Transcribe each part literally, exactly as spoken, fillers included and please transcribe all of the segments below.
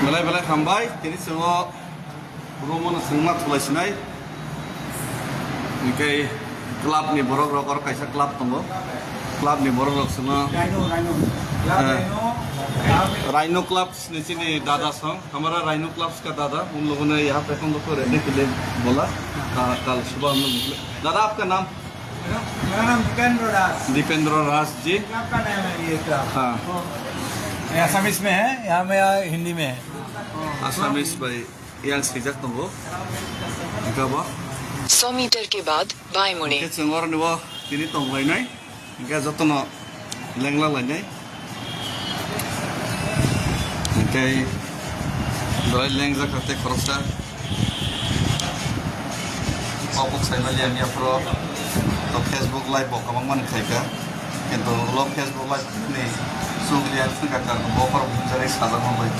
Belai belai hambai, tini chwng o room o no chwng ma thulai sinai. Hinkhe club ni borok rok, oro kaisa club tongo. Club ni borok rok chwngno, Rhino, Rhino. Eh, Rhino Club ni chini dada song. Hamara Rhino Club ka dada, un logo ne yaha pe kondo ko rehne ke liye bola. Ka-, kal subah hum log nikle. Dada, aapka naam? मेरा, मेरा नाम दीपेंद्र दास। दीपेंद्र दास जी। क्या आपका नाम है ये क्या? हाँ। ये असमीज में है, यहाँ में, यहाँ हिंदी में है। Assamese bai yang swijak tongo. Hinkhe bo? सौ मीटर के बाद बाएं मुड़ें। Hinkhe chwng oro ni bo tini tong lainai. Hinkhe jotono lengla lainai. Hinkhe belai lengjak kha tei khoroksa. Obo kok saimali ani aphuru to Facebook live bo kwbangma ni khaikha. Kintu ulo Facebook live ni chukliya wngkha kha, bo khorok bumjari sajak manbai.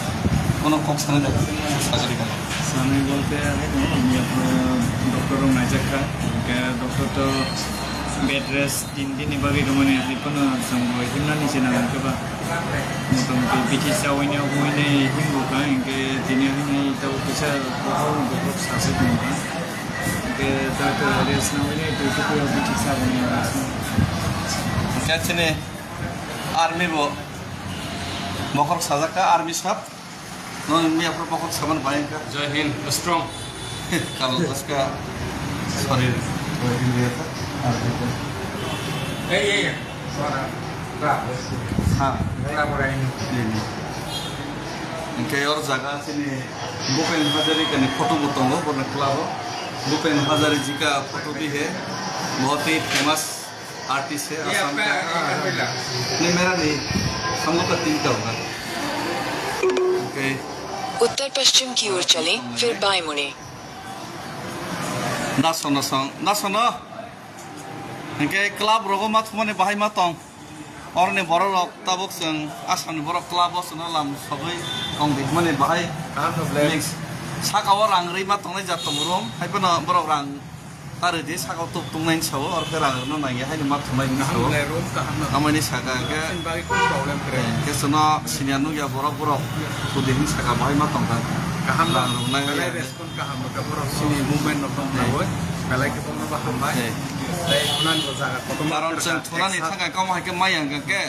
Kono kok sanai da, sajari kha. Sanai bolte ani aphuru doctor rok naijak kha. Hinkhe doctor to bed rest Tin din ni bagwi rwmani hai phano chwng bo himnani se nang khe ba. Motamuti bithi chaui ni obo hwnwi himbo kha, hinkhe tini hwnwi tabuk kisa bokhok bokhok sase tong kha. Hinkhe doctor rest naui ni twi twi bithi chaboni. Hinkhe chini army bo bokhok sajak kha, army sap. No, mi apro pokok saman bayang ka. Jai Hind, strong. Kalau tas ka, sorry. Hey, hey, hey. Ha. Ini, ini. Hingke or jaga sini Bhupen Hazarika ni photo bo tongo, borna club o. Bhupen Hazarika photo bhi hai, bahut hi famous artist hai, ये Assam आपका, ka. आपका पहला। Nahi, mera nahi. Hum log ka teen ka hoga. Okay. उत्तर पश्चिम की ओर चलें, फिर बाएं मुड़ें। Nasono song, nasono. Hingke club rogo ma thumani bahai ma tong. Oroni borok rok tabuk chwng Assam ni borok club o chwngno lam sogwi tong di hwnmani bahai. Kaham no, Black. Mix. Saka o rang rwi ma tongnai jat tongo room. Hai phano borok rang ta rwdi saka o tuk tungnaini sao, oro khe rang rwno nangya haino ma thumnai hwnwi sao. Kaham no, room kaham no. Amani saka hwnkhe. Chini bagwi kunu problem kwrwi. Hwnkhe chwngno senior nukya borok, borok thudi hwnwi saka bahai ma tongkha. Kaham no. Rang rwnai. Belai ya. Respond kaham no khe borok chini movement no tong. Hey. Naiwi belai khe tongno bo hambai. Hey. Tei khwnani bo jaga kotorma. Karon chwng thunani thangkhe kamo hai khe maya hwnkhe.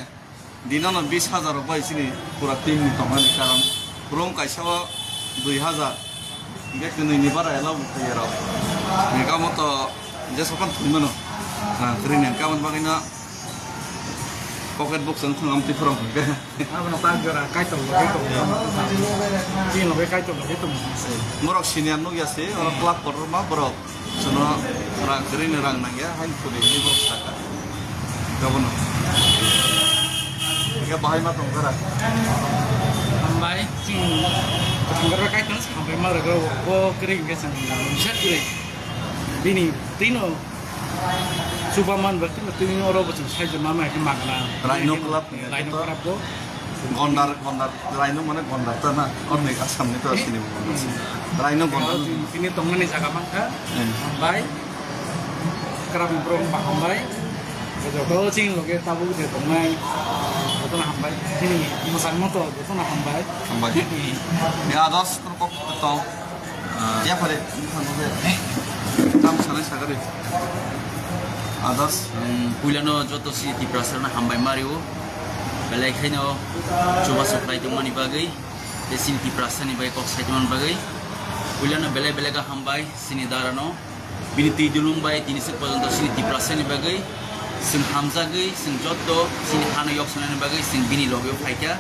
Dinono bis hajar rok bai chini pura team ni tongmani karon room kaisa o dui hajar. Hingke kwnwi ni bara ela bo kaiya rok. Hingke amo to je sokan thwi mano. Ah, kwrwi ni hingke aboni bagwi no pocket book chwng thung amtwi phwrwng hingke. Abono tak jora kaitor logi tong. Chini logi kaitor logi tong. Borok senior nukya se, oro club kotorma borok. Chwngno rang kwrwini rang nangya, haini thudi hinwi borok saka. Gabono. Hingke bahai ma tongkha ra. Hambai, chwng tongkha ra kaitor hambai ma rwgo, bo kwrwi hingke chwng misa kwrwi. Bini twino chuba man ba twino, twino oro bo chwng saijo ma ma khe magna. Rhino Club ni Rhino Club bo. Gondar, Gondar, Rhino mane Gondar ta na, orni Assam ni to sini Gondar. Rhino Gondar. Tini tongmani jaga mankha. Eh. Hambai. Kwrwng borok ba hambai. Joto chini loge tabuk je tongnai. Jotono hambai. Chini mwsang moto jotono hambai. Hambai. Ya, dos kok tong. Ah, ya, pare, tam sanai sagari. Others, um, puilano joto si Tiprasarno hambai mario. Belai khaino chubachu khlai tongmani bagwi, tei chini Tiprasani bai kok sai tongmani bagwi. Puilano belai belai khe hambai chini darano. Bini twi dulung bai tini se porjonto chini Tiprasani bagwi. Chwng hamjagwi, chwng joto chini hano yok sanani bagwi chwng bini logio phaikha.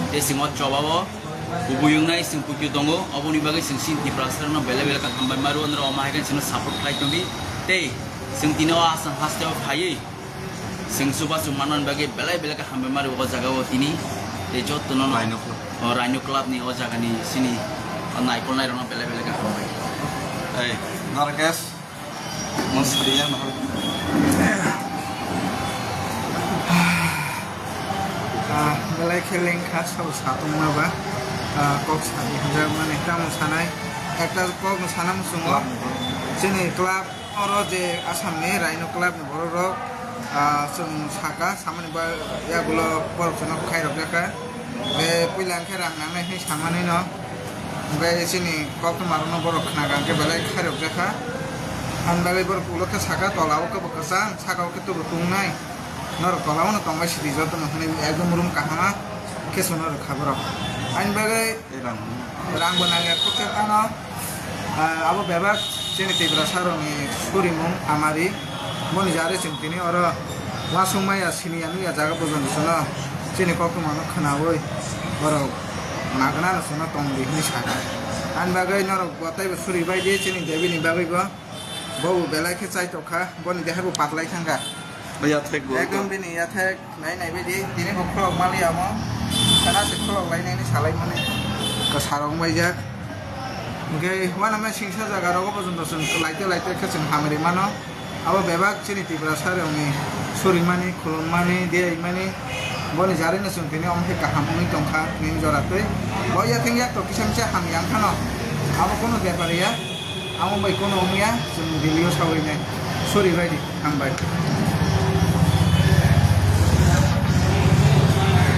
Tei chwng o chobao Kubui wngnai chwng puitu tongo, oboni bagwi chwng chini Tiprasarokno belai belai khe hambai ma rwo, norok omo hai khe chwngno support khlai tongdi. Tei chwng tini o aswk hasteo phaiwi chwng chubachu manmani bagwi belai belai khe hambai ma rwo o jagao tini. Tei jotono no Rhino Club. O Rhino Club ni o jagani chini o naikolnairokno belai belai khe hambai. Ei, Narkesh. Mosri ya, no. Ah, belai khe lengkha sabo satongma ba, ah, kok sadi hwnjak mani tamo sanai, ekta kok no sana muchungo, chini club oro je Assam ni Rhino Club ni borok rok, ah, chwng saka samani ba yagulo borok chwngno khairok jakha, be puila hwnkhe rang nangnai hinwi samani no. Hwnkhe chini koktwma rokno borok khna kha hwnkhe belai khairok jakha. Ani bagwi borok ulo khe saka, tola o khe bo kwchang, saka o khe tubu tungnai. Norok tola o no tongbai sidi joto no hwnwi ekdom room kahama khe swnwi rwkha borok. Ani bagwi rang bo nangya khoksa ano, ah, abo bebak chini Tiprasa rokni surimung amari. Boni jari chwng tini oro uansuk maya siniya nungya jaga bojoni chwngno chini koktwma no khwnawi borok magna no chwngno tong di hwnwi sakha. Ani bagwi norok bo teibo suri bai di chini Devi ni bagwi bo. Bo bo belai khe chai tokha, boni deha bo patlai thangkha. Yathek bo. Ekdom bini yathek. Nai nai bai di, tini bo khulok mali amo. Kana se khulok lai nai ni salai mani. Kwsarok wng bai jak. Hwnkhe uanama singsa jaga rogo bo chwng laite laite khe chwng hamri mano. Abo bebak chini Tiprasa rokni surimani, khulumani, diyaimani. Boni jarino chwng tini omo khe kaham wngwi tongkha, tini jora twi. Bo yatheng yak to kisa misa hamya wngkhano. Abo kono bepar ya. Amo bai kono wngya, chwng Delhi o sawi nai. Sorry bai di, hambai.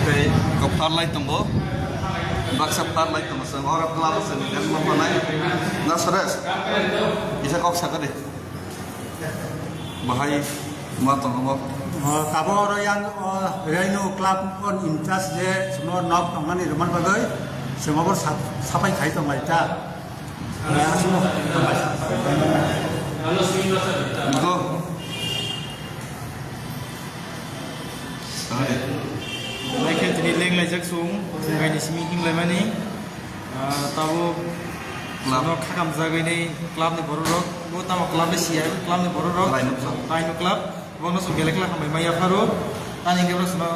Tei kok pharlai tongo, baksa pharlai tongo, chwng oro club o chwng dance bo manai. Na Suresh, kisa kok sakha de. Bahai ma tongo bo. O, tabuk oro yang, o, Renu club o in charge je chwngno nok tongmani rwmani bagwi chwng obo sa-, sapai khai tonglai ta. Go. Naikhe tini lenglaijak chwng, chwng kaini simi himlaimani. Ah, tabuk club no khakamjagwi ni club ni borok rok, bo tamo club ni siya, club ni borok rok. Rhino club. Rhino club. Bono chwng belai kheno hambai maya pharo, ani hwnkhe bono chwngno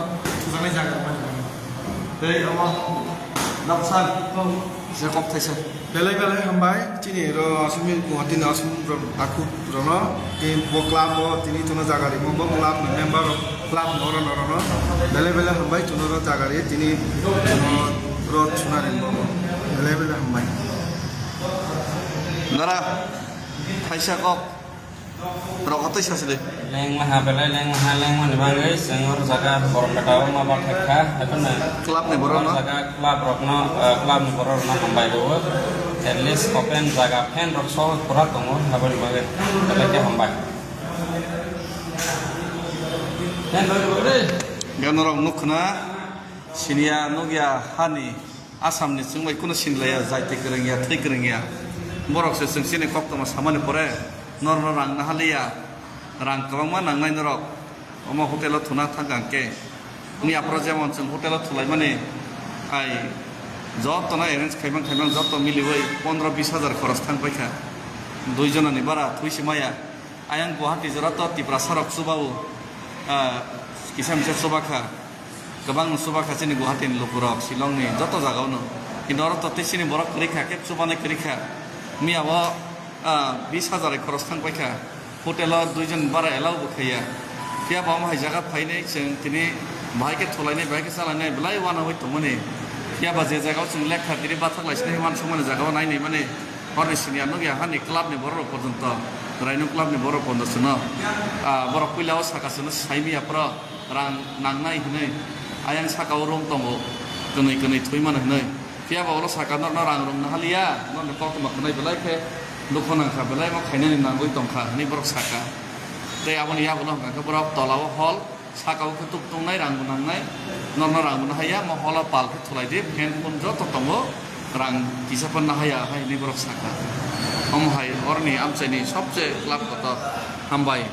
thujaknai jaga rwmani bagwi. Tei omo noksa se kok thaisa. Belai belai hambai, chini ro asumni Guwahati ni asum rok takhuk rokno, tei bo club o tini chwngno jaga rimo, bo club ni member rok, club ni oro norokno belai belai hambai, chwngno ro jaga ri, tini chwngno ro chwngna rimbo, belai belai hambai. Nara thaisa kok. Rok hatwi sasili. Lengma ha belai lengma ha lengmani bagwi chwng oro jaga borom beta o ma bathak kha, haikhe no club ni borok no? Oro jaga club rokno, eh, club ni borok rokno hambai rwo. At least open jaga fan rok sohor pura tongo, aboni bagwi belai khe hambai. Fan rok rw de. Gano rok nukna siniya nukya hani. Assamni chwng bai kunu sinlaiya, jaiti kwrwngya, thwi kwrwngya. Borok se chwng chini koktwma samani pore norno rang nahaliya, rang kwbangma nangnai norok. Omo hotel o thuna thangkha hwnkhe, wngya phoro jemon chwng hotel o thulaimani hai jotono arrange khaimang khaimang joto miliwi pondro bis hajar khoros thang paikha. Dui jonani bara thwi se maya. Ayang Guwahati jora to Tiprasa rok chubao, ah, kisa misa chuba kha. Kwbang no chuba kha chini Guwahati ni lukurok, Shillong ni joto jaga o no. Kintu oro to tei chini borok kwrwi kha, khe chubanai kwrwi kha. Miya o, ah, bis hajar bai khoros thang pai kha. Hotel o dui jon bara allow bo khaiya. Phiya ba omo hai jaga phainai chwng tini bahai khe thulainai, bahai khe chalainai, belai uanaui tongmani. Phiya ba je jaga o chwng lekha tini bathak lai sinai uansukmani jaga o nainai mani. Horni siniya nukya hani club ni borok rok porjonto, Raino club ni borok rok porjonto chwngno, ah, borok puila o saka chwngno saimya phoro rang nangnai hinwi, ayang saka o room tongo, kwnwi kwnwi thwi mano hinwi. Phiya ba oro saka norno rang rwng nahaliya, norni koktwma khwnai belai khe dukhu nangkha, belai ma khainani nangwi tongkha hinwi borok saka. Tei aboni yagulo hwnkha khe borok tola o hall, saka o khe tuk tongnai, rang bo nangnai, norno rang bo nahaiya, mo holo pal khe thulai di, fan phone joto tongo, rang kisa phan nahaiya hai hinwi borok saka. Omo hai oroni amchaini sobse club kotor. Hambai.